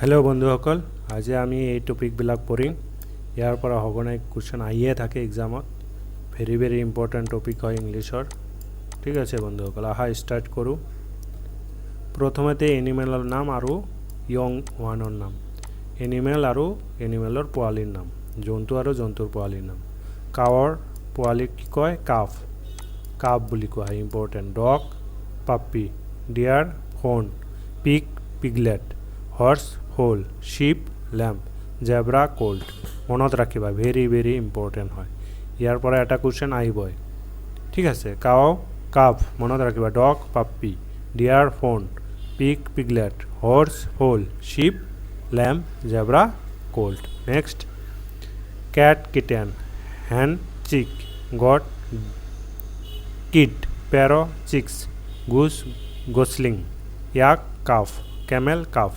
Hello' বন্ধুসকল, আজি আমি এই টপিকবিলাক পঢ়িম। ইয়াৰ পৰা সঘনাই কুৱেশ্যন আহিয়ে থাকে এক্সামত। ভেৰি ভেৰি ইম্পৰ্টেণ্ট টপিক হয় ইংলিছৰ। ঠিক আছে বন্ধুসকল, আহা ষ্টাৰ্ট কৰোঁ। প্ৰথমতে এনিমেলৰ নাম আৰু য়ং ওৱানৰ নাম। এনিমেল আৰু এনিমেলৰ পোৱালিৰ নাম, জন্তু আৰু জন্তুৰ পোৱালিৰ নাম। কাৱৰ পোৱালিক কি কয়? কাফ, কাফ বুলি কোৱা হয়। Important. Dog puppy, deer fawn, pig piglet, horse foal, sheep lamb, zebra colt. মনত ৰাখিবা, ভেৰি ভেৰি ইম্পৰ্টেণ্ট হয়। ইয়াৰ পৰা এটা কুৱেশ্যন আহিবই। ঠিক আছে, কাও কাফ মনত ৰাখিবা। Dog puppy, deer fawn, pig piglet, horse foal, sheep lamb, zebra colt. Next, cat kitten, hen chick, goat kid, sparrow chicks, goose gosling, yak calf, camel calf.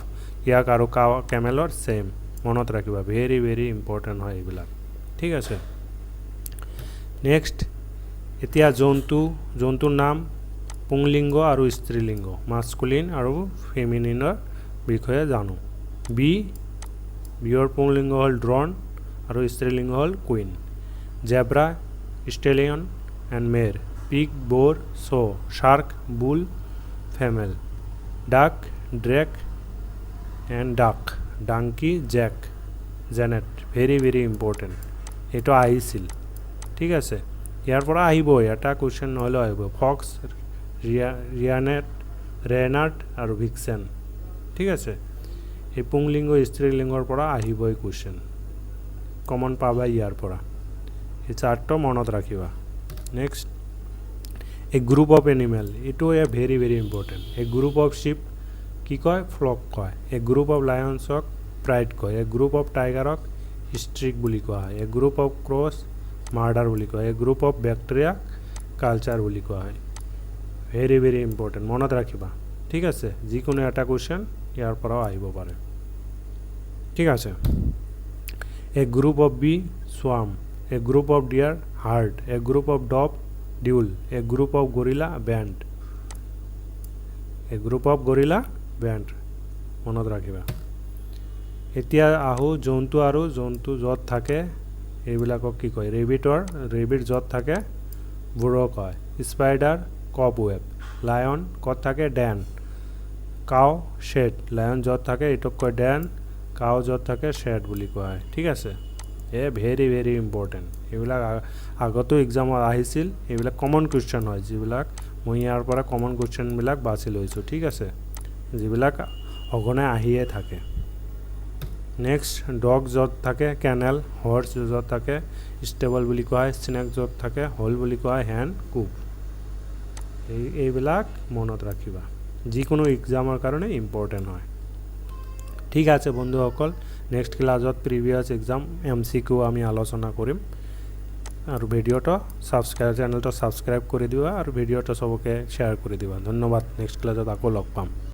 ইয়াক আৰু কাউ কেমেলৰ ছেইম, মনত ৰাখিবা। Very very important হয় এইবিলাক। ঠিক আছে, next. এতিয়া জন্তু, জন্তুৰ নাম পুংলিংগ আৰু স্ত্ৰীলিংগ, মাস্কুলিন আৰু ফেমিনিনৰ বিষয়ে জানো। বি, বিয়ৰ পুংলিংগ হ'ল ড্ৰন আৰু স্ত্ৰীলিংগ হ'ল queen. Zebra, stallion and mare, pig, boar, sow, shark, bull, female, duck, drake and duck, donkey, jack, genet. Very very important, এইটো আহিছিল। ঠিক আছে, ইয়াৰ পৰা আহিবই এটা কুৱেশ্যন নহ'লেও আহিব। ফক্স, ৰিয়া ৰিয়ানেট, ৰেনাৰ্ড আৰু ভিক্সেন। ঠিক আছে, এই পুংলিংগ স্ত্ৰীলিংগৰ পৰা আহিবই কুৱেশ্যন, কমন পাবা ইয়াৰ পৰা। এই চাৰ্টটো মনত ৰাখিবা। Next, a group of animal, এইটো a very very important. A group of sheep কি কয়? ফ্লক কয়। এ গ্ৰুপ অফ লায়ন্সক প্ৰাইড কয়। এ গ্ৰুপ অফ টাইগাৰক ষ্ট্ৰিক বুলি কোৱা হয়। A group of crows murder বুলি কোৱা হয়। এ গ্ৰুপ অফ বেক্টেৰিয়াক কালচাৰ বুলি কোৱা হয়। ভেৰি ভেৰি ইম্পৰ্টেণ্ট, মনত ৰাখিবা। ঠিক আছে, যিকোনো এটা কুৱেশ্যন ইয়াৰ পৰাও আহিব পাৰে। ঠিক আছে। A group of bee, swarm. A group of deer, herd. A group of dove, dule. A group of gorilla, band. A group of gorilla, band, মনত ৰাখিবা। এতিয়া আহোঁ জন্তু আৰু জন্তু য'ত থাকে এইবিলাকক কি কয়? ৰেবিটৰ, ৰেবিট য'ত থাকে বুৰ' কয়। স্পাইডাৰ কব ৱেব। লায়ন ক'ত থাকে? ডেন। Cow shed. লায়ন য'ত থাকে এইটোক কয় ডেন, কাউ য'ত থাকে শ্বেড বুলি কোৱা হয়। ঠিক আছে, এ ভেৰি ভেৰি ইম্পৰ্টেণ্ট। এইবিলাক আগতো এক্সামত আহিছিল। এইবিলাক কমন কুৱেশ্যন হয়, যিবিলাক মই ইয়াৰ পৰা কমন কুৱেশ্যনবিলাক বাছি লৈছোঁ। ঠিক আছে, যিবিলাক সঘনাই আহিয়ে থাকে। নেক্সট, ডগ য'ত থাকে কেনেল, হৰ্চ য'ত থাকে ষ্টেবল বুলি কোৱা হয়, স্নেক য'ত থাকে হল বুলি কোৱা হয়, হেন কুপ। এইবিলাক মনত ৰাখিবা, যিকোনো এক্সামৰ কাৰণে ইম্পৰ্টেণ্ট হয়। ঠিক আছে বন্ধুসকল, নেক্সট ক্লাছত প্ৰিভিয়াছ এক্সাম এমচিকিউ আমি আলোচনা কৰিম। আৰু ভিডিঅ'টো ছাবস্ক্ৰাইব, চেনেলটো ছাবস্ক্ৰাইব কৰি দিবা আৰু ভিডিঅ'টো চবকে শ্বেয়াৰ কৰি দিবা। ধন্যবাদ, নেক্সট ক্লাছত আকৌ লগ পাম।